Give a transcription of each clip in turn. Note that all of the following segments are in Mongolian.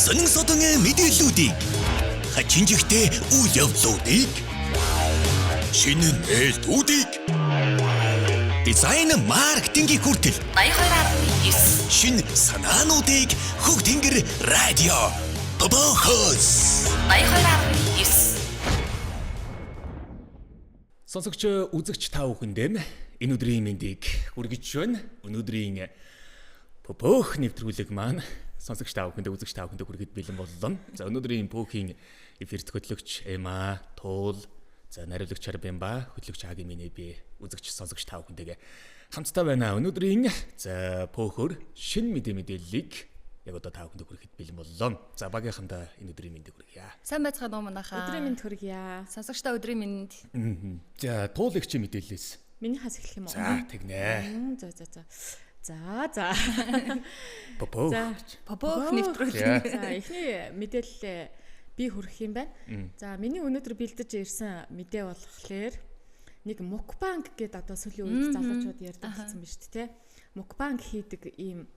Сонин содон мэдээллүүдийг, хачин жигтэй үйл явдлуудыг, шинэ нээлтүүдийг, дизайн, маркетингийг хүртэл 82.9 шинэ санаануудыг Хөг Тэнгэр радио Бобохос 82.9. Сонсогч, үзэгч та бүхэндээ энэ өдрийн мэндийг хүргэж байна. Өнөөдрийн Пөөх нэвтрүүлэг маань сонсогч та бүхэндээ, үзэгч та бүхэндээ хүрэхэд бэлэн боллоо. За, өнөөдрийн Пөөхийн эфирт хөтлөгч Эма, Туул, за, найруулагч Арбемба, хөтлөгч Аги миний би үзэгч, сонсогч та бүхэндээ хамтдаа байна. Өнөөдрийн за Пөөхөөр шинэ мэдээллийг яг одоо та бүхэндээ хүрэхэд бэлэн боллоо. За, багийнхандаа энэ өдрийн мэндийг хүргье. Сайн байцгаана уу, манайхаа. Өдрийн мэнд хүргье. Сонсогчдоо өдрийн мэнд. За, Туул их чи мэдээллээс. Миний хас эхлэх юм уу? За, тэгнэ. За. За. Пөөх. За. Пөөх нэвтрүүлэг. За, эхний мэдээлэл би хүргэх юм байна. За, миний өнөөдөр бэлдэж ирсэн мэдээ болохоор нэг мукбанг гэдэг одоо сүүлийн үед залуучууд ярьдаг болсон биз дээ, тэ. Мукбанг хийдэг ийм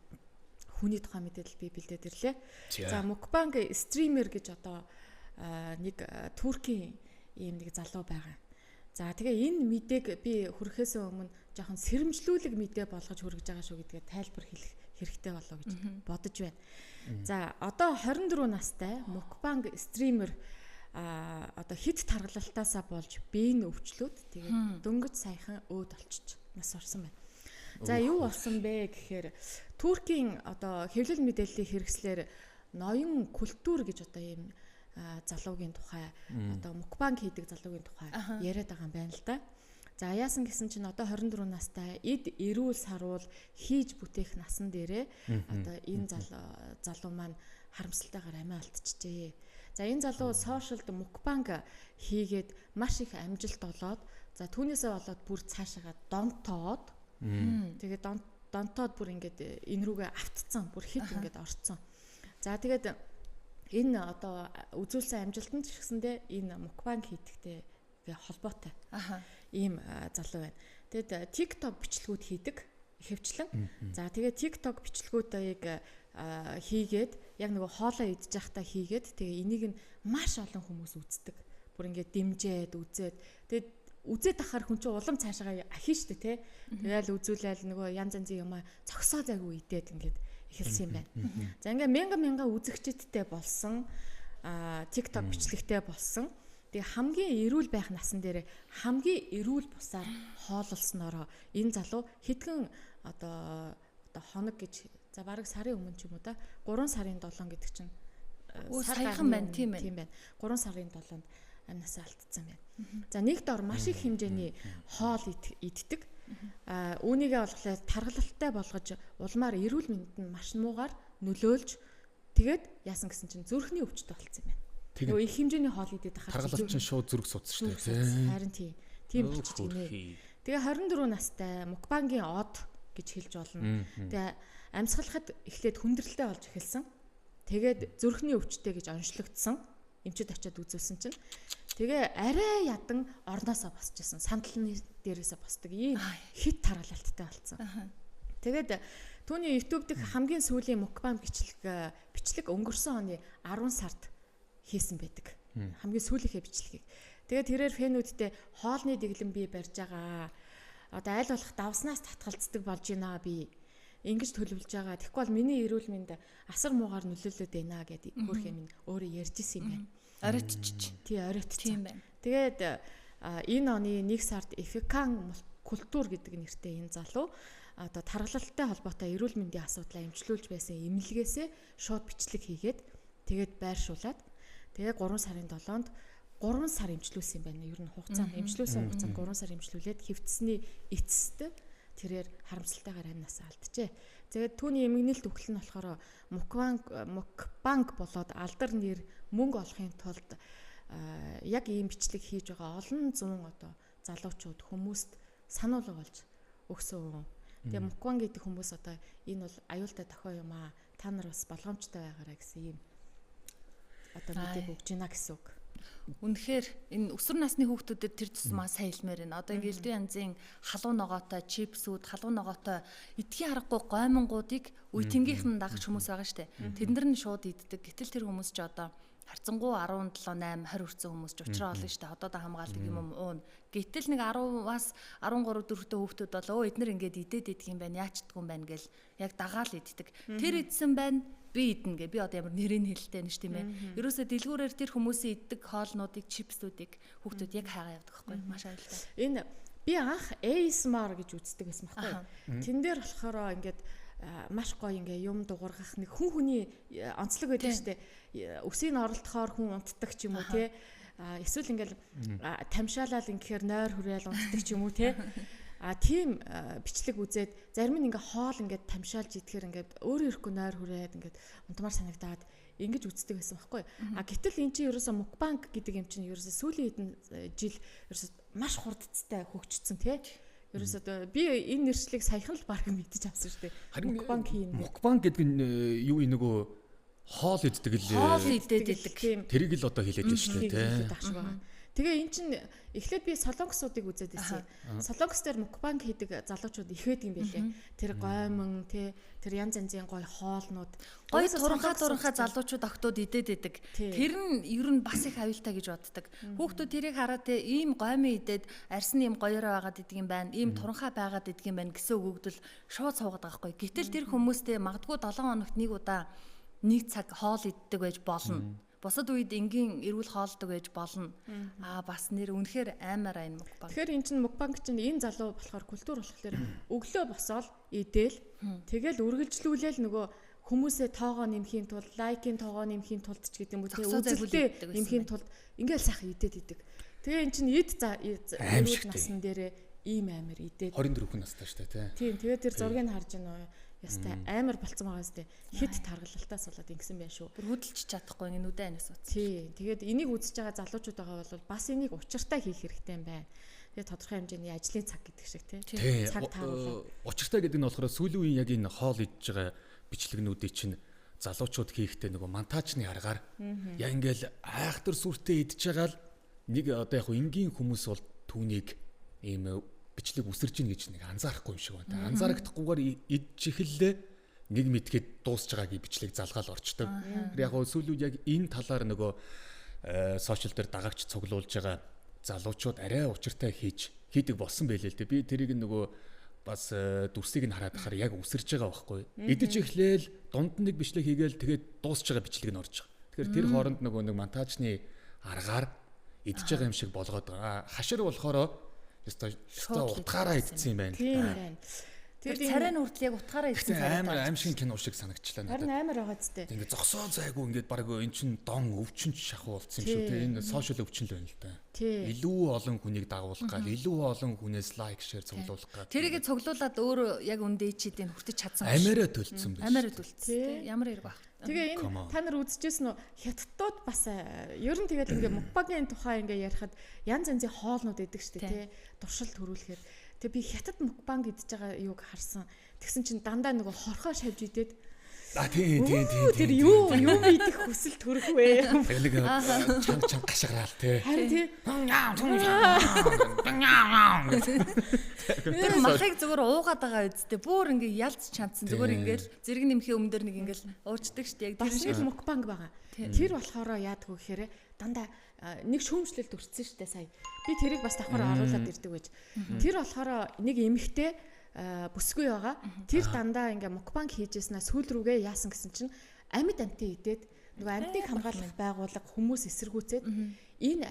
хүний тухай мэдээлэл би бэлдээд ирлээ. За, мукбанг стример гэж одоо нэг Туркийн ийм нэг залуу байгаа. За, тэгээ энэ мэдээг би хүрэхээс өмнө жоохон сэрэмжлүүлэг мэдээ болгож хүргэж байгаа шүү гэдгээ тайлбар хэлэх хэрэгтэй болоо гэж бодож байна. За, одоо 24 настай мукбанг стример одоо хит таргалалтаасаа болж биеийн өвчлөөд тэгээд дөнгөж саяхан өөд олчиж нас орсон байна. За, юу болсон бэ гэхээр Туркийн одоо хэвлэл мэдээллийн хэрэгслээр ноён культур гэж одоо ийм залуугийн тухай, одоо мукбанг хийдэг залуугийн тухай яриад байгаа юм байна л да. За, яасан гэсэн чинь одоо 24 настай эд эрүүл саруул хийж бүтээх насан дээрээ одоо энэ залуу маань харамсалтайгаар амиа алдчихжээ. За, энэ залуу сошиалд мукбанг хийгээд маш их амжилт олоод, за, түүнээсээ болоод бүр цаашаага донтоод, тэгээд донтоод бүр ингээд энэ рүүгээ автцсан, бүр хит ингээд орцсон. За, тэгээд энэ одоо үзүүлсэн амжилтанд ч гэсэндээ энэ мукбанг хийдэгтэй холбоотой ийм залуу байна. Тэгээд TikTok бичлэгүүд хийдэг ихэвчлэн. За, тэгээд TikTok бичлэгүүдийг хийгээд яг нөгөө хоолоо идэж байхдаа хийгээд, тэгээ энийг нь маш олон хүмүүс үздэг. Бүр ингээд дэмжээд үзээд, тэгээд үзээд ахаар хүн чинь улам цаашаа ахин штэ, тэ. Тэгээл үзүүлээл нөгөө янз янзын юм зогсоо зайгүй идээд ингээд эхэлсэн юм байна. За, ингээд мянга мянга үзэгчдтэй болсон, TikTok бичлэгтэй болсон. Тэгээ хамгийн эрүүл байх насан дээр хамгийн эрүүл бусаар хоололсноороо энэ залуу хэдхэн одоо хоног гэж, за, бараг сарын өмнө ч юм уу да, 3 сарын 7 гэдэг чинь саяхан байна, тийм байна. 3 сарын 7-нд амнасаа алдсан байна. За, нэг дор маш их хэмжээний хоол иддэг. Үүнийгээ болохоор таргалалтай болгож улмаар эрүүл мэнд нь маш муугаар нөлөөлж, тэгээд яасан гэсэн чинь зүрхний өвчтөй болцсон юм байна. Нөгөө их хэмжээний хоол идээд ахаар таргалалт чинь шууд зүрх судас шүү дээ. Харин тийм болчих гинэ. Тэгээ 24 настай мукбангийн од гэж хэлж болно. Тэгээ амьсгалахад эхлээд хүндрэлтэй болж эхэлсэн. Тэгээд зүрхний өвчтэй гэж онцлогдсон. Эмчэд очиад үзүүлсэн чинь тэгээ арай ядан орноосоо босчихсон. Сандлны дээрээсээ босдог ийм хит таргалалттай болсон. Тэгээд түүний YouTube дэх хамгийн сүүлийн мукбанг бичлэг өнгөрсөн оны 10 сард хийсэн байдаг. Хамгийн сүүлийнхээ бичлэгийг. Тэгээд тэрээр фэнүүдтэй хоолны дэглэм би барьж байгаа. Одоо аль болох давснаас татгалздаг болж байна би. Ингэж төлөвлөж байгаа. Тэгэхгүй бол миний эрүүл мэнд асар муугаар нөлөөлөд байна гэд хөөх юм өөрөө ярьж исэн юм байна. Оройтчих. Тий, оройтчих. Тийм байна. Тэгээд энэ оны 1 сард Эфикан культур гэдэг нэртэй энэ залуу одоо таргалалтай холбоотой эрүүл мэндийн асуудлаа эмчлүүлж байсан эмнэлгээсээ шууд бичлэг хийгээд тэгээд байршуулад тэгээ 3 сарын 7-нд 3 сар эмчлүүлсэн юм байна. Ер нь хугацаанд эмчлүүлсэн хугацаанд 3 сар эмчлүүлээд хэвтсэний эцэст тэрээр харамсалтайгаар амнасаа алджээ. Тэгээд түүний эмгэнэлт өгөл нь болохоор мукбанг болоод алдар нэр мөнгө олохын тулд яг ийм бичлэг хийж байгаа олон зуун одоо залуучууд хүмүүст сануулга болж өгсөн. Тэгээ мукбанг гэдэг хүмүүс одоо энэ бол аюултай дохио юм аа. Та нар бас болгоомжтой байгаарай гэсэн ийм одоо мэдээг өгч байна гэсэн үг. Үнэхээр энэ өсвөр насны хүүхдүүдэд тэр тусмаа саялмаар байна. Одоо ингээ элдв янзын халуун ногоотой чипсүүд, халуун ногоотой идэхий аргагүй гоймонгуудыг үе тэнгийнх нь дагаж хүмүүс байгаа штэ. Тэд нар нь шууд иддэг. Гэтэл тэр хүмүүс ч одоо харьцангуй 17 8 20 хүрсэн хүмүүс ч уучраа олон штэ. Одоодоо хамгаалдаг юм уун. Гэтэл нэг 10-аас 13 дөрөвтэй хүүхдүүд бол өө эднэр ингээд идээд идэх юм байна, яачдгүй юм байна гэл яг дагаал иддэг. Тэр идсэн байна, би идэнэ гэ. Би одоо ямар нэрийг хэлтэй нэ тийм ээ. Ерөөсөө дэлгүүрээр тэр хүмүүсийн иддэг хоолнуудыг, чипсүүдийг хүүхдүүд яг хайгаа явдаг байхгүй маш аюултай. Энэ би анх ASMR гэж үздэг байсан байхгүй. Тэн дээр болохоор ингээд маш гоё ингээ юм дуургах нэг хүн хүний онцлог байдаг штэ. Үсийг оролдохоор хүн унтдаг ч юм уу те. Эсвэл ингээл тамшаалал ингэхээр нойр хүрээл унтдаг ч юм уу те. А тийм бичлэг үзээд зарим нь ингээ хоол ингээд тамшаалж идэхээр ингээд өөрөө ирэхгүй нойр хүрээд ингээд унтмаар санагдаад ингэж үздэг байсан байхгүй. А гэтэл эн чинь ерөөсө мукбанг гэдэг юм чинь ерөөсө сүүлийн хэдэн жил ерөөсө маш хурдцтай хөгжсөн тий. Ерөөсө би энэ нэршлиг саяхан л баг мэдэж авсан шүү дээ. Мукбанг хийн. Мукбанг гэдэг нь юу юм нөгөө хоол иддэг л хоол идээд идэг. Тэрийг л одоо хэлээд байна шүү дээ тий. Тэгээ эн чинь эхлээд би солонгосуудыг үзээд байсан. Солонгос дээр мукбанг хийдэг залуучууд их байдаг юм байлээ. Тэр гоймон тий, тэр янз янзын гой хоолнууд, гой туранхаа залуучууд октод идээд идэг. Тэр нь ер нь бас их аюултай гэж боддог. Хүүхдүүд тэрийг хараад тий, ийм гоймон идээд арьс нь ийм гоёроо байгаад идэг юм байна, ийм туранхаа байгаад идэг юм байна гэсэн өгөгдөл шууд суугаад байгаа байхгүй. Гэтэл тэр хүмүүстэй магадгүй 7 хоногт нэг удаа нэг цаг хоол иддэг байж болно. Бусад үед энгийн эрүүл хоолдог байж болно. Аа бас нэр үнэхээр аймаар айн мукбанг. Тэгэхээр эн чинь мукбанг чинь энэ залуу болохоор культур болохоор өглөө босоол идээл тэгэл үргэлжлүүлээл нөгөө хүмүүсээ тоогоо нэмхийн тулд лайкийн тоогоо нэмхийн тулд ч гэдэг юм уу тий үзэлтээ нэмхийн тулд ингээл сайхан идээд идэг. Тэгээ эн чинь эд эрүүл насн дээрээ ийм амар идээд 24 хүн настай шүү дээ тий. Тийм тэгээ тэр зургийг харж байна уу? Ястай амар болцсон байгаа сте. Хит таргалалтаас болоод ингэсэн байх шүү. Бүр хөдөлж чадахгүй ингэ нүдэ анаас утсан. Тий. Тэгээд энийг үзэж байгаа залуучууд байгаа бол бас энийг учиртай хийх хэрэгтэй юм байна. Тэгээд тодорхой хэмжээний ажлын цаг гэдэг шиг тий. Цаг тааруулаад. Учиртай гэдэг нь болохоор сүүлийн үеийн яг энэ хоол идж байгаа бичлэгнүүдийн чинь залуучууд хийхдээ нөгөө монтажны аргаар яг ингээл айхтар сүртэй идж байгаа л нэг одоо яг энгийн хүмүүс бол түүнийг ийм бичлэг үсэрч ийн гэж нэг анзаарахгүй юм шиг байна. Анзаарагдахгүйгээр идж эхэллээ нэг мэдгээд дуусч байгаагийн бичлэг залгаал орчдөг. Тэр яг сүүлүүд яг энэ талаар нөгөө сошиал дээр дагагч цуглуулж байгаа залуучууд арай учиртай хийдэг болсон байлээ л дээ. Би тэрийг нөгөө бас дүрсийг нь хараад ахаар яг үсэрч байгаа байхгүй. Идэж эхлээл дунд нэг бичлэг хийгээл тэгээд дуусч байгаа бичлэг нь орж байгаа. Тэгэхээр тэр хооронд нөгөө нэг монтажны аргаар идэж байгаа юм шиг болгоод байгаа. Хашир болохоор ёстой утгаараа идсэн юм байна л да. Тэр царай нь хүртэл яг утгаараа идсэн царай. Амар аим шиг кино шиг санагдчихлаа надад. Харин амар байгаа зү. Ингээд зогсоо зайгүй ингээд баг эн чин дон өвчин шахуу болсон юм шүү те. Энэ сошиал өвчин л байна л да. Илүү олон хүнийг дагуулах гал, илүү олон хүнээс лайк, шеэр цуглуулах гал. Тэрийг цуглуулад өөрөө яг үндэ чидийг хүртэж чадсан. Амиараа төлцсөн байх. Амиараа төлцсөн. Ямар хэрэг байх. Тэгээ энэ та нар үзчихсэн үү? Хятадууд бас ер нь тэгэл ингээ мукбангийн тухай ингээ ярихад янз янзын хоолнууд идэг штэ тий. Туршил төрүүлэхээр тэгээ би хятад мукбанг идэж байгаа юуг харсан. Тэгсэн чинь дандаа нөгөө хорхоо шавж идээд А тий. Тэр юу юм идэх хүсэл төрөх вэ? Тэр нэг чанга чанга гашгираал тий. Харин тий. Тэр махыг зүгээр уугаад байгаа үсттэй. Бүр ингээ ялц чандсан. Зүгээр ингээл зэрэг нэмхийн өмнөдөр нэг ингээл уучдаг штэ. Яг тэр шиг мукбанг байгаа. Тэр болохоор яадгүй гэхээр дандаа нэг шүүмжлэлд өртсөн штэ сая. Би тэрийг бас давхар оруулаад ирдэг байж. Тэр болохоор нэг эмэгтэй бүсгүй байгаа. Тэр дандаа ингээ мукбанг хийжсэнаа сүүл рүүгээ яасан гэсэн чинь амьд амтын идээд нөгөө амьтныг хамгаалах байгууллага хүмүүс эсэргүүцээд энэ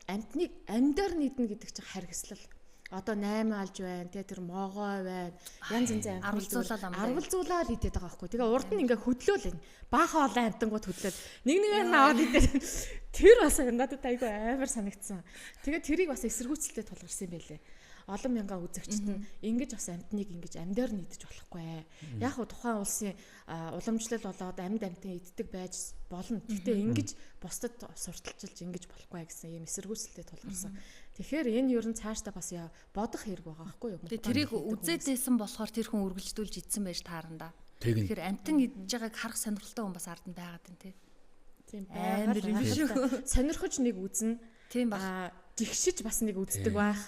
амьтныг амьдаар нийднэ гэдэг чинь харгислал. Одоо 8 алж байна, тэ тэр могой байна. Янз янзын амьтныг арвалзуулаад идээд байгаа байхгүй. Тэгээ урд нь ингээ хөдлөөл энэ. Баахан олон амьтангууд хөдлөөл нэг нэгээр нь аваад идээд тэр бас надад айгүй амар санагдсан. Тэгээ тэрийг бас эсэргүүцэлтэй тулгарсан юм байлээ. Олон мянган үзэгчд нь ингэж бас амьтныг ингэж амьдаар нийдэж болохгүй. Яг хуу тухайн улсын уламжлал болоод амьд амьтан иддэг байж болно. Гэхдээ ингэж бусдад сурталчилж ингэж болохгүй гэсэн ийм эсэргүүцэлтэй тулгарсан. Тэгэхээр энэ ер нь цаашдаа бас бодох хэрэг байгаа байхгүй юу? Тэрийг үзээдсэн болохоор тэр хүн үргэлжлүүлж идсэн байж таарна да. Тэгэхээр амьтан идж байгааг харах сонирхолтой хүн бас ард нь байгаад байна тий. Тийм Амар юм шүү. Сонирхож нэг үзнэ. Тийм ба. Жигшиж бас нэг үздэг байх.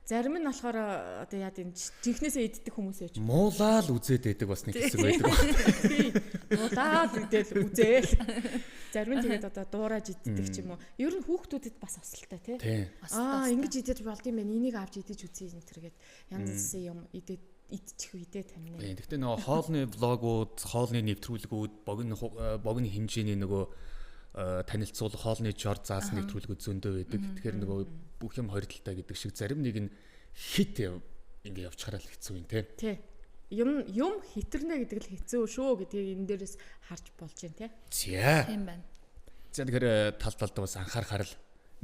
Зарим нь болохоор одоо яа гэм жинхнээсээ иддэг хүмүүс байж. Муулаал үзээд байдаг бас нэг хэсэг байдаг баг. Муулаал идэл үзээл. Зарим нь тэгээд одоо дуурайж иддэг ч юм уу. Ер нь хүүхдүүдэд бас осолтой тий. Аа ингэж идэж болд юм байна. Энийг авч идэж үзье энэ төргээд янз бүрийн юм идээд идчих үедээ тамина. Тийм. Гэхдээ нөгөө хоолны влогууд, хоолны нэвтрүүлгүүд, богино хэмжээний нөгөө танилцуул хоолны жор заасан нэвтрүүлгүүд зөндөө байдаг. Тэгэхээр нөгөө бүх юм хоёр талтай гэдэг шиг зарим нэг нь хит ингээ явчихараа л хэцүү юм те. Тий. Юм хитэрнэ гэдэг л хэцүү шүү гэдгийг энэ дээрээс харж болж байна те. За. Тийм байна. За тэгэхээр тал талд бас анхаарахар л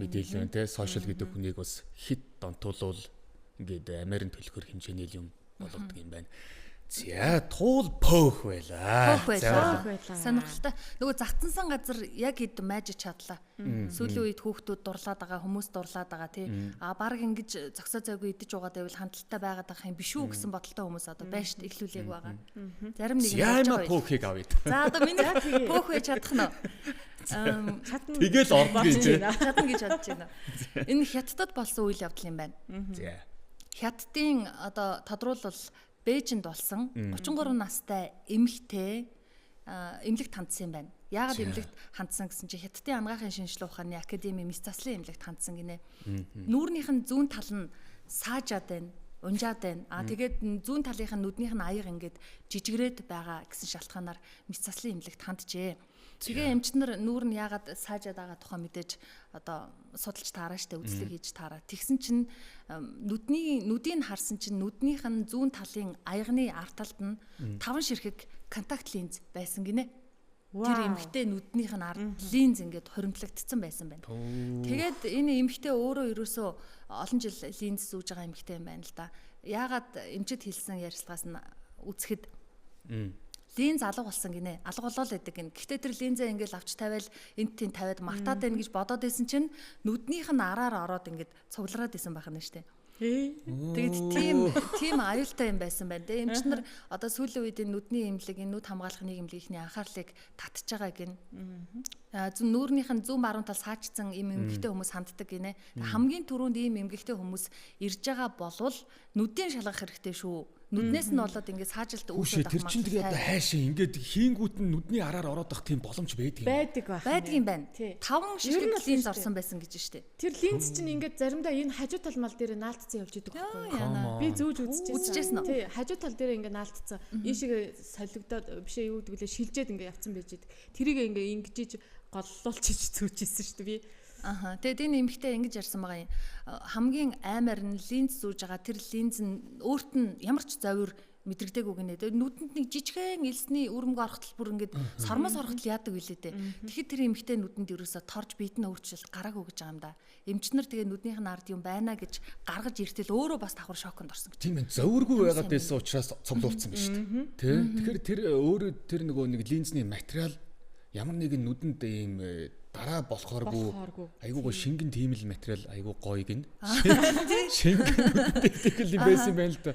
мэдээлэл байна те. Сошиал гэдэг хүнийг бас хит донтуулвал ингээд амаар нь төлөхөр хэмжээний юм болгодог юм байна. За туул пөөх байлаа. За сонирхолтой. Нөгөө загтансан газар яг ид майж чадлаа. Сүүлийн үед хүүхдүүд дурлаад байгаа, хүмүүс дурлаад байгаа тий. А баг ингэж зөксөө зайгүй идэж угаад байвал хандлттай байгаад байх юм биш үү гэсэн бодолтой хүмүүс одоо байж эхлүүлээг байгаа. Зарим нэг нь болж байгаа. Пөөхийг авъя. За одоо миний пөөх байж чадах нь. Чадна. Тэгэл ордгийг тий. Чадна гэж бодож байна. Энэ Хятадд болсон үйл явдал юм байна. За. Хятадын одоо тодруулбал Бээжинд болсон 33 настай эмэгтэй эмнэлэгт хандсан юм байна. Яагаад эмнэлэгт хандсан гэсэн чинь Хятадын анагаахын шинжилгээ ухааны академийн мэс заслын эмнэлэгт хандсан гинэ. Нүүрнийх нь зүүн тал нь саажаад байна, унжаад байна. Аа тэгээд зүүн талынх нь нүднийх нь аяга ингээд жижигрээд байгаа гэсэн шалтгаанаар мэс заслын эмнэлэгт ханджээ. Тэгээ эмч нар нүүр нь яагаад саажаад байгаа тухай мэдээж одоо судалж таараа штэ, үзлэг хийж таараа. Тэгсэн чинь нүдийг харсан чинь нүднийх нь зүүн талын аягны ард талд нь 5 ширхэг контакт линз байсан гинэ. Тэр эмэгтэй нүднийх нь ард линз ингээд хуримтлагдсан байсан байна. Тэгээд энэ эмэгтэй өөрөө ерөөсөө олон жил линз зүүж байгаа эмэгтэй юм байна л да. Яагаад эмчэд хэлсэн ярилцлагаас нь үзэхэд линз алга болсон гинэ. Алга болоо л гэдэг гин. Гэхдээ тэр линзээ ингээл авч тавиал энд тийм тавиад мартаад байна гэж бодоод байсан чинь нүднийх нь араар ороод ингээд цуглараад исэн байх нь штэ. Тэгээд тийм аюултай юм байсан байна. Тэгээ эмч нар одоо сүүлийн үед энэ нүдний эмнэлэг, энэ нүд хамгаалах нийгэмлэгийнхний анхаарлыг татж байгаа гин. Зүүн нүүрнийх нь зүүн баруун тал саажсан ийм эмгэгтэй хүмүүс ханддаг гинэ. Хамгийн түрүүнд ийм эмгэгтэй хүмүүс ирж байгаа болвол нүдийн шалгах хэрэгтэй шүү. Нүднээс нь болоод ингээд саажилт үүсээд авах. Тэр чинь тэгээ одоо хайшаа ингээд хийнгүүт нь нүдний араар ороод ах тийм боломж байдаг юм. Байдаг байх. Байдаг юм байна. 5 ширхэг линз орсон байсан гэж штэ. Тэр линз чинь ингээд заримдаа энэ хажуу тал мал дээр наалтцсан явж идэг байхгүй юу? Би зүүж үзчихсэн. Тий, хажуу тал дээр ингээд наалтцсан. Ийшээ солигдоод бишээ юу гэдэг лээ шилжээд ингээд явцсан байж идэг. Тэрийг ингээд ингэж голлуулчих зүүж исэн штэ би. Аха. Тэгээд энэ эмэгтэй ингэж ярьсан байгаа юм. Хамгийн аймаар нь линз зүүж байгаа тэр линз нь өөрт нь ямар ч зовир мэдрэгдээгүй гинэ. Тэгээд нүдэнд нэг жижигхэн элсний үрмэг орохтол бүр ингээд сормоос орохтол яадаг билээ дээ. Тэгэхэд тэр эмэгтэй нүдэнд ерөөсөө торж биед нь өөрчлөлт гараагүй гэж байгаа юм да. Эмч нар тэгээд нүднийх нь ард юм байна гэж гаргаж иртэл өөрөө бас давхар шоконд орсон гэж. Тийм ээ. Зовиргүй байгаад байсан учраас цуглуулсан ба шүү дээ. Тэ. Тэгэхээр тэр өөрөө тэр нөгөө нэг линзний материал ямар нэгэн нүдэнд ийм дараа болохооргүй айгуу гоо шингэн тийм л материал айгуу гоё гин. Шингэн тэгэл юм байсан юм байна л да.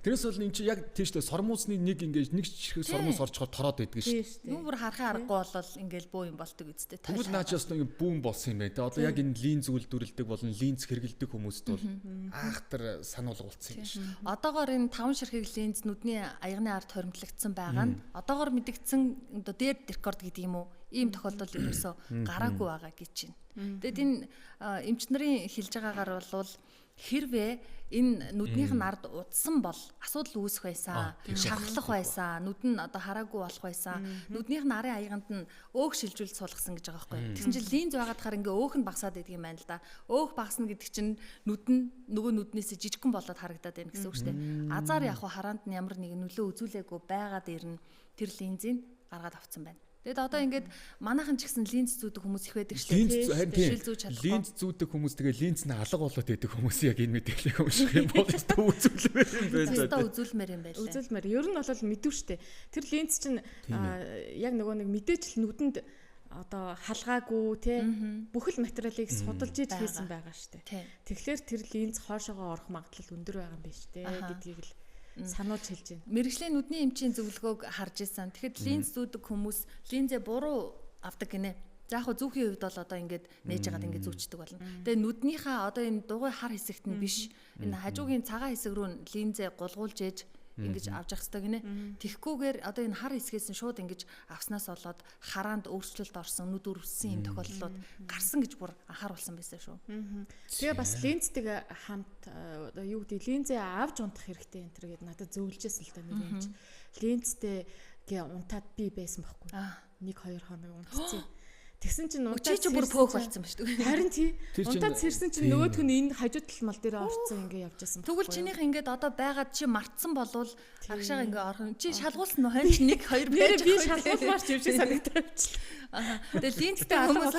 Тэрээс бол эн чинь яг тийм шүү дээ сормуусны нэг ингээд нэг ширхэг сормуус орчхоор тороод байдаг шүү дээ. Юу бүр харахын аргагүй болол ингээд бөө юм болдог үсттэй. Тэгвэл наа чи бас ингээд бүүн болсон юм байна те. Одоо яг энэ линз үйлдвэрлэдэг болон линз хэрэглэдэг хүмүүст бол аахтар сануулга болсон юм шүү. Одоогоор энэ 5 ширхэг линз нүдний аягны ард хоримтлагдсан байгаа нь одоогоор мэдэгдсэн одоо дээр рекорд гэдэг юм уу? Ийм тохиолдол ерөөсөө гараагүй байгаа гэж байна. Тэгэд энэ эмч нарын хэлж байгаагаар бол хэрвээ энэ нүднийх нь ард удсан бол асуудал үүсэх байсан, шархлах байсан, нүд нь одоо хараагүй болох байсан, нүднийх нь арын аяганд нь өөх шилжүүлж суулгасан гэж байгаа байхгүй. Тэгсэн чинь линз байгаад хаар ингээ өөх нь багасаад байдаг юм байна л да. Өөх багасна гэдэг чинь нүд нь нөгөө нүднээс жижигхэн болоод харагдаад байна гэсэн үг шүү дээ. Азар яг хараанд нь ямар нэгэн нөлөө үзүүлээгүй байгаад ирнэ тэр линзийг гаргаад авцсан байна. Тэгэд одоо ингээд манайхан ч гэсэн линз зүүдэг хүмүүс их байдаг шүү дээ. Шил зүүж чадахгүй. Линз зүүдэг хүмүүс тэгээ линз нь алга болоод байдаг хүмүүс яг энэ мэдээллийг унших юм бол үзүүлмээр юм байна. Зөвхөн үзүүлмээр юм байлаа. Үзүүлмээр. Ер нь бол мэдв штэ. Тэр линз чинь яг нөгөө нэг мэдээж л нүдэнд одоо халгаагүй те бүхэл материалыг судалж иж хийсэн байгаа штэ. Тэгэхээр тэр линз хоошоогоо орох магадлал өндөр байгаа юм биш үү гэдгийг л сануулж хэлж байна. Мэргэжлийн нүдний эмчийн зөвлөгөөг харж исэн. Тэгэхэд линз зүүдэг хүмүүс линзээ буруу авдаг гинэ. За яг зүүхийн хувьд бол одоо ингээд нээж агаад ингээд зүүчдэг болно. Тэгээ нүднийхээ одоо энэ дугуй хар хэсэгт нь биш. Энэ хажуугийн цагаан хэсэг рүү линзээ гулгуулж ээж ингэж авч явах хэрэгтэй гинэ. Тэгхгүйгээр одоо энэ хар хэсгээс нь шууд ингэж авснаас болоод хараанд өөрчлөлт орсон, нүд өрөвссөн юм тохиолдлууд гарсан гэж бүр анхааруулсан байсан шүү. Тэгээ бас линзтэйг хамт одоо юу гэдэг линзээ авч унтах хэрэгтэй энэ төр гэдээ надад зөвлөжсэн л да нэг юм чи. Линзтэй гээ унтаад би байсан байхгүй. 1 2 хоног унтцсан. Тэгсэн чинь унтаад чи бүр пөөх болсон ба шүү дээ. Харин тий. Унтаад сэрсэн чинь нөгөөх нь энэ хажуу тал мал дээр орцсон ингээ явж байсан. Тэгвэл чинийх ингээд одоо байгаад чи мартсан болвол агшаага ингээ орхон. Чи шалгуулсан уу? Хань чи 1 2 байж. Би шалгуулмаар ч юм шиг санагдав. Тэгээ линзтэй хүмүүс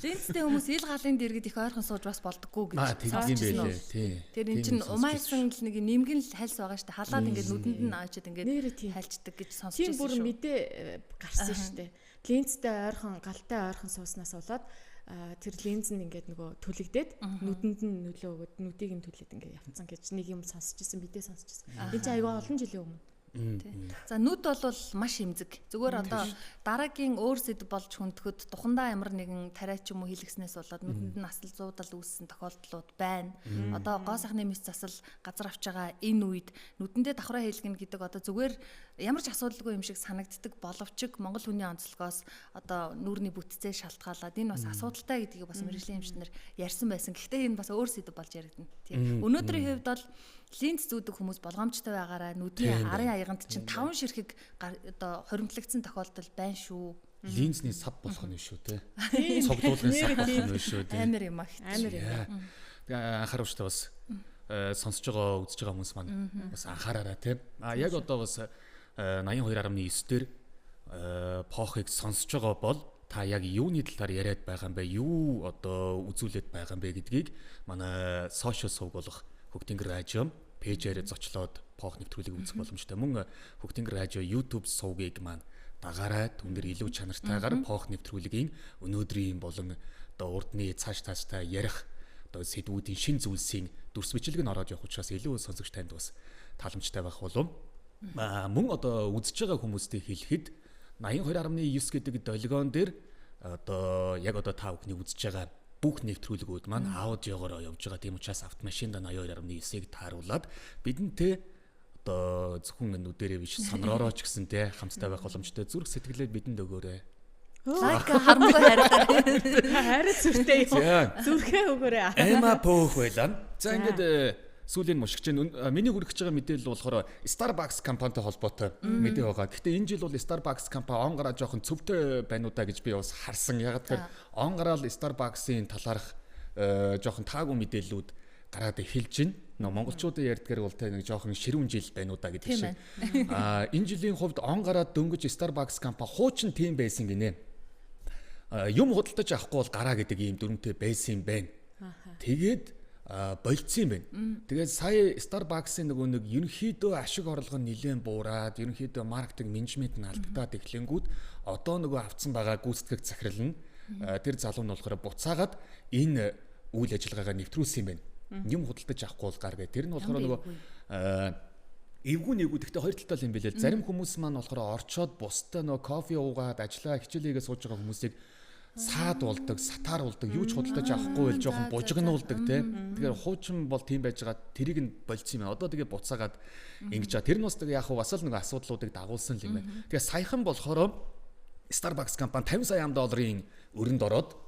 линзтэй хүмүүс ил галын дэргэд их ойрхон сууж бас болдгоо гэж сонсч байсан байлээ. Тий. Тэр эн чинь умайсан л нэг нэмгэн л хальс байгаа шүү дээ. Халаад ингээд нүдэнд нь аачид ингээд хальчдаг гэж сонсч байсан шүү. Тийм бүр мэдээ гарсан шүү дээ. Линзтэй ойрхон, галтай ойрхон сууснаас болоод тэр линз нь ингээд нөгөө түлэгдээд нүдэнд нь нөлөө өгөөд нүдийг нь түлээд ингээд явцсан гэж нэг юм сонсч ирсэн, мэдээ сонсч ирсэн. Энэ чинь айгүй олон жилийн өмнө. За нүд бол маш эмзэг. Зүгээр одоо дараагийн өөр сэдв болж хүндхэд тухандаа ямар нэгэн тариа ч юм уу хийлгэснээс болоод нүдэнд нь асал зуудал үүссэн тохиолдлууд байна. Одоо гоо сайхны мэс засал газар авч байгаа энэ үед нүдэндээ давхраа хийлгэнэ гэдэг одоо зүгээр ямар ч асуудалгүй юм шиг санагддаг боловч Монгол хүний онцлогоос одоо нүүрний бүтцээ шалтгаалаад энэ бас асуудалтай гэдгийг бас мэргэжлийн эмчнэр ярьсан байсан. Гэхдээ энэ бас өөр сэдв болж яригдана. Тийм. Өнөөдрийн хувьд бол линз зүүдэг хүмүүс болгоомжтой байгаарай. Нүдний арын аяганд чинь 5 ширхэг одоо хоримтлагдсан тохиолдол байна шүү. Линзний сав болох нь шүү те. Цогдуулгын сав болох нь шүү те. Амар юм ах. Амар юм. Тэгээ анхааруулжтай бас сонсож байгаа, үзэж байгаа хүмүүс маань бас анхаараарай те. А яг одоо бас 82.9 дээр Похыг сонсож байгаа бол та яг юуны талаар яриад байгаа юм бэ? Юу одоо үзүүлээд байгаа юм бэ гэдгийг манай сошиал сувг болох Хөгтөнгөр радио пэйжээр зочлоод Пох нэвтрүүлгийг үзэх боломжтой. Мөн Хөгтөнгөр радио YouTube сувгийг маань дагаарай. Түн дээр илүү чанартайгаар Пох нэвтрүүлгийн өнөөдрийн болон одоо урдны цааш цааштай ярих одоо сэдвүүдийн шин зүйлсийн дүрс бичлэг нь ороод явах учраас илүү сонсогч танд бас тааламжтай байх болов. Мөн одоо үзэж байгаа хүмүүстээ хэлэхэд 82.9 гэдэг долгион дээр одоо яг одоо та бүхний үзэж байгаа бүх нэвтрүүлгүүд маань аудиогоор явж байгаа. Тийм учраас автомашинд 82.9-ийг тааруулаад бидэнтэй одоо зөвхөн нүдэрээ биш сонроороо ч гэсэн те хамттай байх боломжтой. Зүрх сэтгэлээ бидэнд өгөөрэй. Лайк харамгүй хайртай. Хайр зүрхтэй юм. Зүрхээ өгөөрэй. Эма пөөх байлаа. За ингээд сүүлийн мушигч нь миний хүргэж байгаа мэдээлэл болохоор Starbucks компанитай холбоотой мэдээ байгаа. Гэхдээ энэ жил бол Starbucks компани он гараа жоохон цөвтэй байна уу да гэж би бас харсан. Яг тэгэхээр он гараал Starbucks-ийн талаарх жоохон таагүй мэдээллүүд гараад эхэлж байна. Нөө монголчуудын ярьдгаар бол тэ нэг жоохон ширүүн жил байна уу да гэдэг шиг. Аа энэ жилийн хувьд он гараад дөнгөж Starbucks компани хуучин тийм байсан гинэ. Юм худалдаж авахгүй бол гараа гэдэг ийм дүрмтэй байсан юм байна. Тэгээд болцсон юм байна. Тэгээд сая Starbucks-ын нөгөө нэг ерөнхийдөө ашиг орлого нь нэлээд буураад, ерөнхийдөө маркетинг менежмент нь алдагдаад эхлэнгүүд одоо нөгөө авцсан байгаа гүйцэтгэх захирал нь тэр залуу нь болохоор буцаагаад энэ үйл ажиллагаагаа нэвтрүүлсэн юм байна. Юм худалдаж авахгүй бол гар гэ. Тэр нь болохоор нөгөө эвгүй нэгүү гэхдээ хоёр талтай юм билээ. Зарим хүмүүс маань болохоор орчоод бусдаа нөгөө кофе уугаад ажиллаа хичээлээгээ сууж байгаа хүмүүсийг саад болдог, сатаар болдог, юу ч худалдаж авахгүй байл жоохон бужигнуулдаг те. Тэгэхээр хуучин бол тийм байж байгаа тэрийг нь болцсон юм байна. Одоо тэгээ буцаагаад ингэж байгаа. Тэр нь бас тэгээ яг бас л нэг асуудлуудыг дагуулсан юм байна. Тэгээ саяхан болохоор Starbucks компани 50 сая ам долларын өрөнд ороод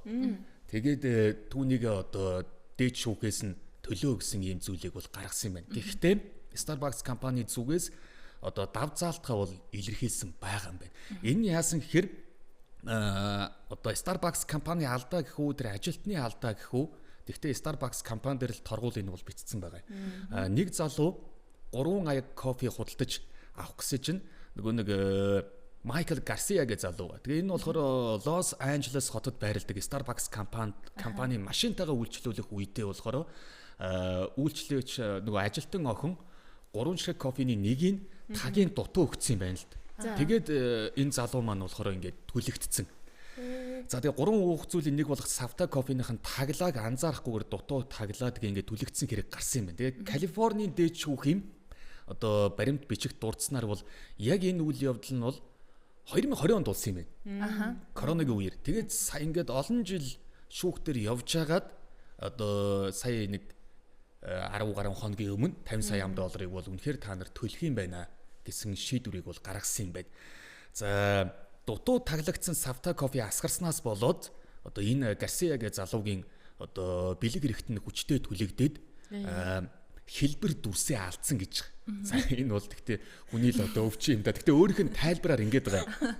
тэгээд түүнийг одоо дээд шүүхээс нь төлөө гэсэн ийм зүйлийг бол гаргасан юм байна. Гэхдээ Starbucks компани зүгээс одоо дав заалтгаа бол илэрхийлсэн байгаа юм байна. Энэ нь яасан гэхээр одоо Starbucks компани алдаа гэх үү тэр ажилтны алдаа гэх үү. Гэхдээ Starbucks компани дээр л торгуул энэ бол бичсэн байгаа. Нэг залуу 3 аяг кофе худалдаж авах гэсэн чинь нөгөө нэг Майкл Гарсиа гэж залуу. Тэгээ энэ болохоор Лос Анжелес хотод байрладаг Starbucks компани машинтайгаа үйлчлүүлэх үедээ болохоор үйлчлэгч нөгөө ажилтан охин 3 ширхэг кофений нэгийг тагийн дутуу өгсөн юм байна л да. Тэгээд энэ залуу маань болохоор ингээд түлэгдсэн. За тэгээ 3 уух зүйлийн нэг болох савта кофеных нь таглааг анзаарахгүйгээр дутуу таглаа тэгээ ингээд түлэгдсэн хэрэг гарсан юм байна. Тэгээ Калифорнийн дээд шүүх юм одоо баримт бичигт дурдсанаар бол яг энэ үйл явдал нь бол 2020 онд болсон юм байна. Аха. Коронагийн үеэр. Тэгээд сая ингээд олон жил шүүхтэр явж хагаад одоо сая нэг 10 гаруй хоногийн өмнө 50 сая ам долларыг бол үнэхээр та нар төлөх юм байна гэсэн шийдвэрийг бол гаргасан юм байна. За дутуу таглагдсан савта кофе асгарснаас болоод одоо энэ Гарсиа гэ залуугийн одоо бэлэг эрэхт нь хүчтэй түлэгдээд хэлбэр дүрсээ алдсан гэж. За энэ бол тэгтээ хүний л одоо өвчин юм да. Тэгтээ өөрийнх нь тайлбараар ингэж байгаа.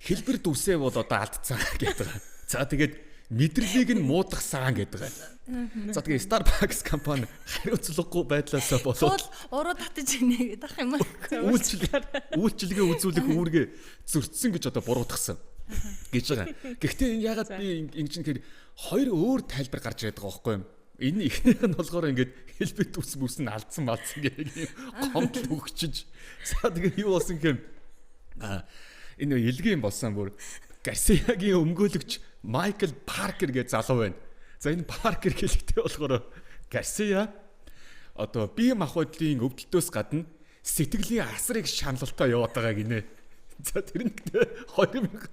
Хэлбэр дүрсээ бол одоо алдсан гэдэг байгаа. За тэгээд мэдрэлийг нь муудахсан гэдэг байгаа. За тэгээ Starbucks компани хариуцлагагүй байдлаасаа болоод Суул уруу татаж инэ гэдэг ах юм аа. Үйлчилгээ үзүүлэх үүргээ зөрчсөн гэж одоо буруутгасан гэж байгаа. Гэхдээ энэ ягаад би ингэж нэхэр хоёр өөр тайлбар гарч ирээд байгаа байхгүй юу? Энэ эхнийх нь болохоор ингээд хэлбэр дүрс мөрс нь алдсан малдсан гэх юм гомдол өгчөж. За тэгээ юу болсон гэхээр энэ илгээн болсон бүр Гарсиагийн өмгөөлөгч Майкл Паркер гэж залуу байна. За энэ Паркер хэлэхдээ болохоор Гарсиа одоо бие махбодлын өвдөлтөөс гадна сэтгэлийн асрыг шаналлалтай яваад байгаа гинэ. За тэр нь 2020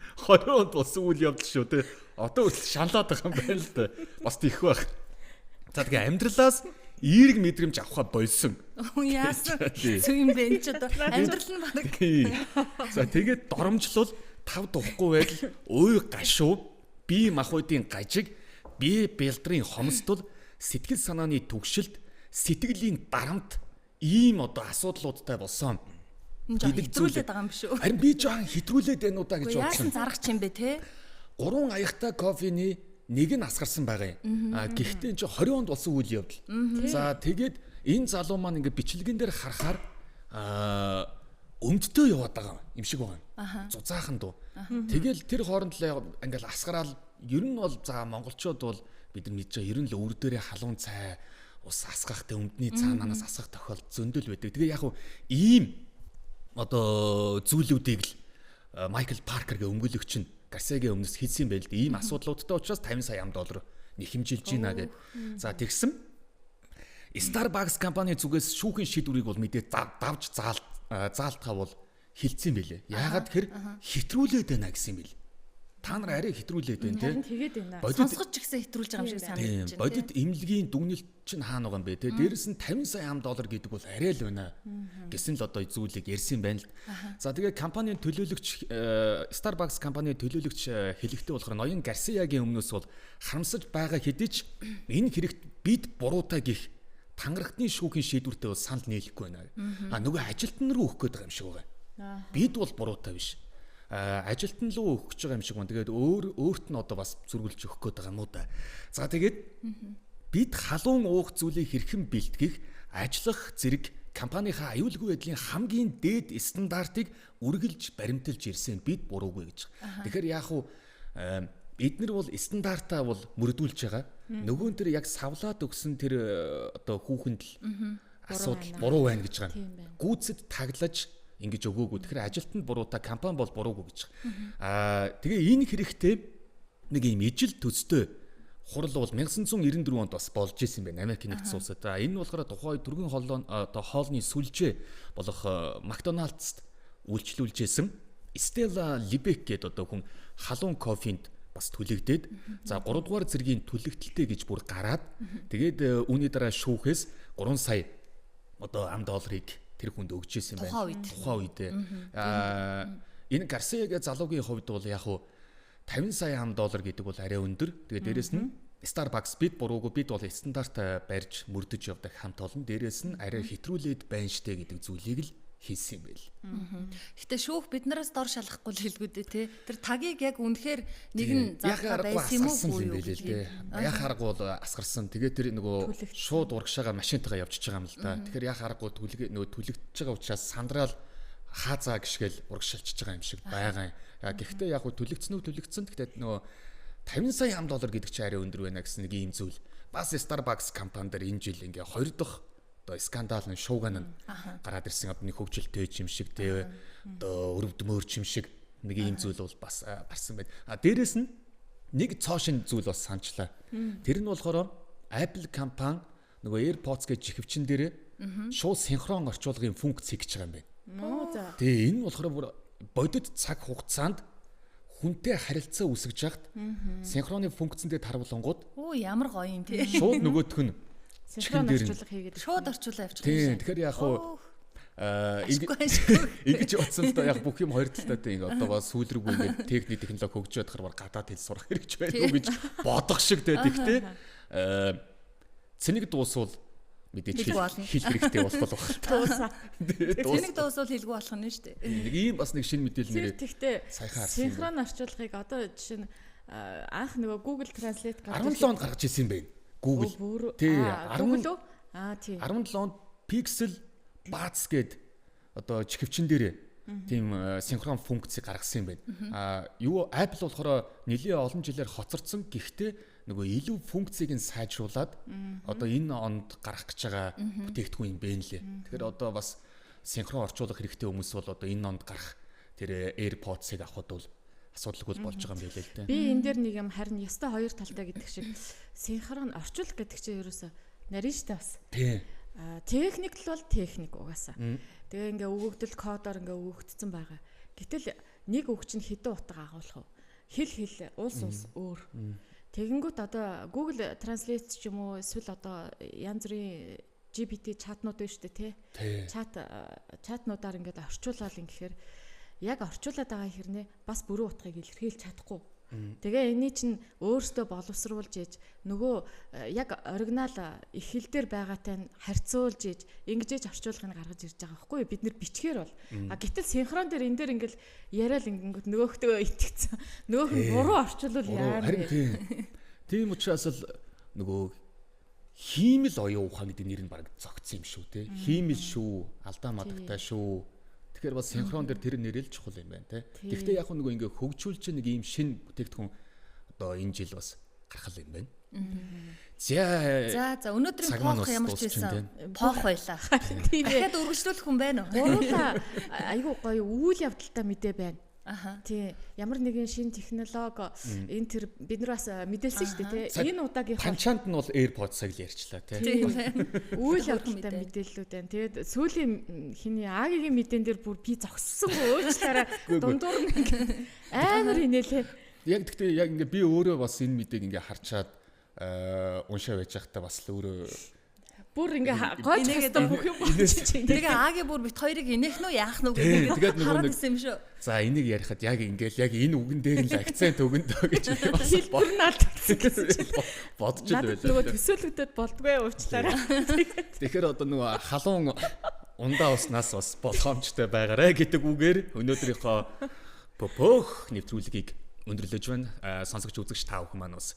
онд болсон үйл явдал шүү те. Одоо хүртэл шаналаад байгаа юм байна л да. Бас тийх байх. За тэгээ амьдралаас эерэг мэдрэмж авахаа болсон. Яасан хэцүү юм бэ энэ ч одоо амьдрал нь баг. За тэгээд доромжлол тав тухгүй байдал, уй гашуу, бие махбодын гажиг, бие бэлдрийн хомсдол, сэтгэл санааны түгшилт, сэтгэлийн дарамт ийм одоо асуудлуудтай болсон. Гэдэг хэтрүүлээд байгаа юм биш үү? Харин би жоохон хэтрүүлээд байна уу да гэж бодсон. Яасан зарах юм бэ те? 3 аягтай кофений нэг нь асгарсан байгаа юм. А гэхдээ энэ чинь 20 онд болсон үйл явдал. За тэгээд энэ залуу маань ингээд бичлэгэн дээр харахаар өмдтөө яваад байгаа юм шиг байгаа юм. Зузаахан дуу. Тэгэл тэр хооронд л ингээл асгараал ер нь бол за монголчууд бол бид нар мэдж байгаа ер нь л өвөр дээрээ халуун цай ус асгахтай өмдний цаанаас асгах тохиолдол зөндөл байдаг. Тэгээ яг хуу ийм одоо зүйлүүдийг л Майкл Паркер гэ өмгөөлөгч нь Гарсиагийн өмнөөс хийсэн юм байл л ийм асуудлуудтай учраас 50 сая ам доллар нэхэмжилж байна гэд. За тэгсэн Starbucks компани зүгээс шүүхийн шийдвэрийг бол мэдээ давж заалтгаа бол хилцсэн байлээ. Яагаад тэгэхээр хэтрүүлээд байна гэсэн юм бэл. Та нар арай хэтрүүлээд байна те. Харин тэгээд байна. Сонсгож ч гэсэн хэтрүүлж байгаа юм шиг санагдаж байна. Бодит эмнэлгийн дүгнэлт чинь хаана байгаа юм бэ те. Дээрэс нь 50 сая ам доллар гэдэг бол арай л байна гэсэн л одоо зүйлийг ярьсан байна л. За тэгээ компанийн төлөөлөгч Starbucks компанийн төлөөлөгч хэлэхдээ болохоор ноён Гарсиагийн өмнөөс бол харамсаж байгаа хэдий ч энэ хэрэгт бид буруутай гих тангарахтны шүүхийн шийдвэртэй бол санал нийлэхгүй байна. А нөгөө ажилтан руу өгөх гээд байгаа юм шиг байгаа. Бид бол буруутай биш. Ажилтан руу өгөх гэж байгаа юм шиг байна. Тэгээд өөрт нь одоо бас зүргэлж өгөх гээд байгаа юм уу да. За тэгээд бид халуун уух зүйлийг хэрхэн бэлтгэх, ажиллах зэрэг компанийнхаа аюулгүй байдлын хамгийн дээд стандартыг үргэлж баримталж ирсэн бид буруугүй гэж. Тэгэхээр яг уу эднэр бол стандартаа бол мөрдүүлж байгаа. Нөгөө нь тэр яг савлаад өгсөн тэр одоо хүүхэнд л асуудал буруу байна гэж байгаа. Гүйцэд таглаж ингэж өгөөгүй. Тэгэхээр ажилтнанд буруутай, компани бол буруугүй гэж. Аа тэгээ энэ хэрэгтэй нэг юм ижил төстэй хурал бол 1994 онд бас болж исэн байна Америк нэгдсэн улсад. За энэ нь болохоор тухайн үед түргэн хоолой одоо хоолны сүлжээ болох Макдоналдст үйлчлүүлжсэн Стелла Либек гэдэг одоо хүн халуун кофенд бас түлэгдээд за 3 дугаар зэргийн түлэгдэлтэй гэж бүр гараад тэгээд үүний дараа шүүхээс 3 сая одоо ам долларыг тэр хүнд өгч исэн байна. Тухайн үед. Аа энэ Гарсиагийн залуугийн хувьд бол яг хуу 50 сая ам доллар гэдэг бол арай өндөр. Тэгээд дээрэс нь Starbucks бид буруугүй бид бол стандарт барьж мөрдөж явдаг хамт олон. Дээрэс нь арай хэтрүүлээд байна штэ гэдэг зүйлийг л хийсэн юм байл. Гэтэ шүүх биднээс дор шалахгүй л хэлгүү дээ тий. Тэр тагийг яг үнэхээр нэг нь зархаа байсан юм уу юу вэ? Яг харахгүй бол асгарсан. Тэгээ тэр нөгөө шууд урагшаага машинтайгаа явчихж байгаа юм л да. Тэгэхээр яг харахгүй түлэг нөгөө түлэгдэж байгаа учраас сандраал хаазаа гიშгээл урагшилчиж байгаа юм шиг байгаа юм. Гэхдээ яг хөө түлэгдсэн үү түлэгдсэн. Гэхдээ нөгөө 50 сая ам доллар гэдэг чинь арай өндөр байна гэсэн нэг ийм зүйл. Бас Starbucks компани дээр энэ жил ингээ хоёр дахь одоо скандал нь шууган нь гараад ирсэн одоо нэг хөгжилтэй юм шиг те одоо өрөвдмөр юм шиг нэг ийм зүйл бол бас гарсан байна. А дээрэс нь нэг цоо шин зүйл бас санчлаа. Тэр нь болохоор Apple компани нөгөө AirPods гэж чихвчин дээр шууд синхрон орчуулгын функц хийж байгаа юм байна. Оо за. Тэгээ энэ нь болохоор бүр бодит цаг хугацаанд хүнтэй харилцаа үүсгэж хахад синхроны функцэндээ таруулангууд Оо ямар гоё юм те. Шууд нөгөөх нь синхрон орчуулга хийгээд шууд орчуулаа явчих. Тийм. Тэгэхээр яг хуу ингэж утсан л да яг бүх юм хоёр талтай тийм ингээ одоо бас сүүл рүү ингээ техник технологи хөгжөөд хахаар гадаад хэл сурах хэрэгтэй байна уу гэж бодох шиг те. Тэгтээ цэник дуусвал мэдээж хэл хэрэгтэй болох байх. Дуусаа. Цэник дуусвал хэлгүй болох нь шүү дээ. Нэг ийм бас нэг шинэ мэдээлэл нэрээ. Тэгтээ синхрон орчуулгыг одоо жишээ нь анх нөгөө Google Translate гаргаж 17 онд гаргаж ирсэн юм байна. Google. Тий. 17 Аа тий. 17 онд Pixel Buds гээд одоо чихвчин дээр тийм синхрон функцийг гаргасан юм байна. Аа юу Apple болохоор нэлээ олон жилээр хоцорсон гэхдээ нөгөө илүү функцийг нь сайжруулад одоо энэ онд гарах гэж байгаа бүтээгдэхүүн юм бэ нэлээ. Тэгэхээр одоо бас синхрон орчуулах хэрэгтэй хүмүүс бол одоо энэ онд гарах тэр AirPods-ыг авахд бол асуудалгүй болж байгаа юм билээ л дээ. Би энэ дээр нэг юм харин ёстой хоёр талтай гэдэг шиг синхрон орчуулах гэдэг чинь ерөөсөө нарийн штэ бас. Тийм. Техник л бол техник угаасаа. Тэгээ ингээ өгөгдөл кодоор ингээ өгөгдсөн байгаа. Гэтэл нэг үг чинь хэдэн утга агуулах вэ? Хэл хэл, улс улс өөр. Тэгэнгүүт одоо Google Translate ч юм уу эсвэл одоо янз бүрийн GPT чатнууд байна шүү дээ тий. Чатнуудаар ингээд орчуулаад ингэхээр яг орчуулад байгаа хэрнээ бас бүрэн утгыг илэрхийлж чадахгүй. Тэгээ энэний чинь өөртөө боловсруулж ээж нөгөө яг оригинал их хэл дээр байгаатай нь харьцуулж ээж ингэж ээж орчуулгыг гаргаж ирж байгаа байхгүй юу? Бид нэр бичгээр бол. А гэтэл синхрон дээр энэ дээр ингээл яриад ингэнгүүт нөгөөхтөө итгэцэн. Нөгөөх нь буруу орчуулвал яа. Харин тийм. Тийм учраас л нөгөө хиймэл оюун ухаан гэдэг нэр нь баг зөгцсөн юм шүү те. Хиймэл шүү, алдаа мадагтай шүү. Тэгэхээр бас синхрон дээр тэр нэрэл чухал юм байна те. Гэхдээ яг нөгөө ингээ хөгжүүлж нэг ийм шинэ бүтээгдэхүүн одоо энэ жил бас гарах юм байна. За өнөөдрийн поох ямар ч байсан поох байлаа. Дахиад үргэлжлүүлэх хүн байна уу? Гурлаа айгүй гоё үйл явдалтай мэдээ байна. Аха. Тий. Ямар нэгэн шинэ технологи энэ тэр бид нар бас мэдээлсэн шүү дээ тий. Энэ удаагийнх панчанд нь бол AirPods-ыг л ярьчлаа тий. Үйл явдалтай мэдээллүүд байна. Тэгээд сүүлийн хиний Агийн мэдэн дээр бүр би зогссонгүй уучлаарай. Дундуур нь ингээд амар инээлээ. Яг гэхдээ яг ингээд би өөрөө бас энэ мэдээг ингээд харчаад уншаа байж байхдаа бас л өөрөө бүр ингээ гойж хэвээр бүх юм болчих. Тэгээ Аги бүр бит хоёрыг инех нү яах нү гэдэг. Тэгээд нөгөө нэг юм шүү. За энийг ярихад яг ингээл яг энэ үгэн дээр нь акцент өгөн дөө гэж бас хэлбэр нь алдагдсан гэсэн чинь бодож л байлаа. Нөгөө төсөөлөгдөд болдгоо уучлаарай. Тэгэхээр одоо нөгөө халуун ундаа уснаас бас болгоомжтой байгаарэ гэдэг үгээр өнөөдрийнхөө пөпөх нэвтрүүлгийг өндөрлөж байна. Сонсогч үзэгч та бүхэн маань бас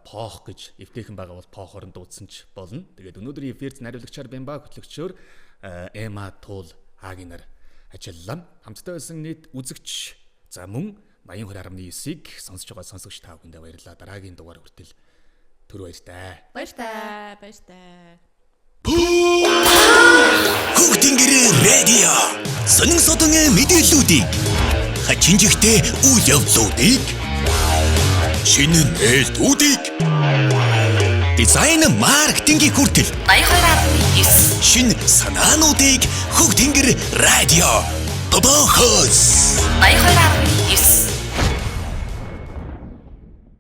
поох гэж эвтэйхэн байгаа бол поохоор нь дуудсан ч болно. Тэгээд өнөөдрийн эфирт нариулагчаар Бямба хөтлөгчөөр Эма Туул Агинар ажиллалаа. Хамтдаа байсан нийт үзэгч за мөн 82.9-ийг сонсож байгаа сонсогч та бүхэндээ баярлалаа. Дараагийн дугаар хүртэл түр баяртай. Баяртай. Баяртай. Хүүхдингэр радио. Сонин содон мэдээллүүдийг хачин жигтэй үйл явдлуудыг шинэ нээлтүүдийг дизайн маркетингийн хүртэл 82.9 шинэ санаануудыг Хөх Тэнгэр радио Бобохос 82.9.